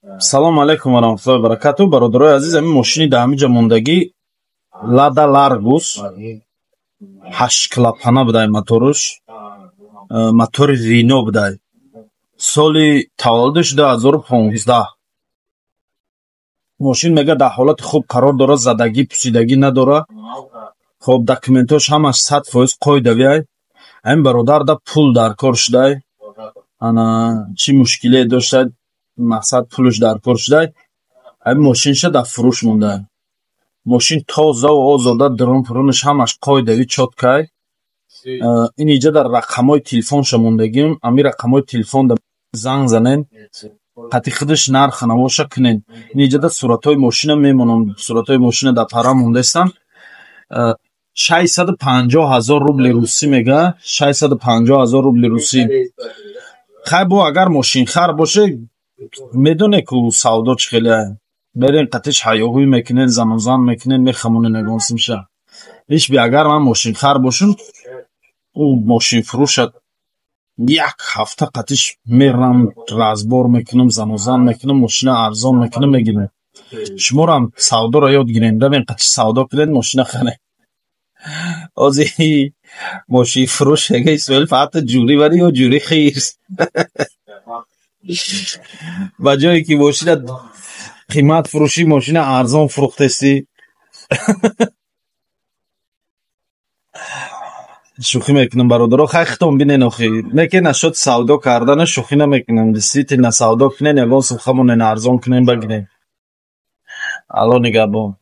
Салому алайкум ва раҳматуллоҳи ва баракату. Бародарои азиз, ҳамин мошини дар ҳамин ҷо мондагӣ Лада Ларгус, ҳашт клапана будай моторуш, мотори Рино будай. Соли таваллудаш 2015. Мошин, мега, дар ҳолати хуб қарор дорад, задагӣ, пусидагӣ надорад. Хоб, документош ҳамаш 100% қоидавиай. Ҳамин бародар да пул дар кор шудай. Ана, чӣ мушкилие доштад, мақсад, пулш дар кор шудай. Ҳамин мошинша дар фурӯш монда. Мошин тозаву озода, дурун пурунаш ҳамаш қоидави, чёткай. Ин иҷа дар рақамҳои телефонша мондагим. Ҳамин рақамҳои телефонда занг занен, қати худаш нарха навоша кунен. Ин иҷада суратҳои мошина мемонам, суратҳои мошина дар пара мондаистам. 650 000 рубли русӣ мега, 650 000 рубли русӣ. Хай, бо агар мошинхар боше, медоне ку савдо чӣ хеле. Мерен, қатиш ҳаёҳӯй мекунен, занозан мекунен, мехамонен ягон симша. Ҳеч би агар ман мошинхар бошам, ӯ мошинфурӯша як ҳафта қатиш мерам, разбор мекунам, занозан мекунам, мошина арзон мекунам, мегирем. Шуморам савдоро ёд гирем, равен, қатиш савдо кунед, мошина харед. Ҳозир мошинфурӯш мега: «Исмоил, фақат ҷурӣ варӣ ё ҷурӣ хирс?» Ба ҷое ки мошина қимат фурӯшӣ, мошина арзон фурӯхтестӣ. Шӯхӣ мекунам, бародаро, хай, худтон бинен охи. Не ки нашуд савдо кардана, шӯхӣ намекунам. Действительно савдо кунен, ягон сум хамонен, арзон кунен, багирен. Алло нигаҳбон.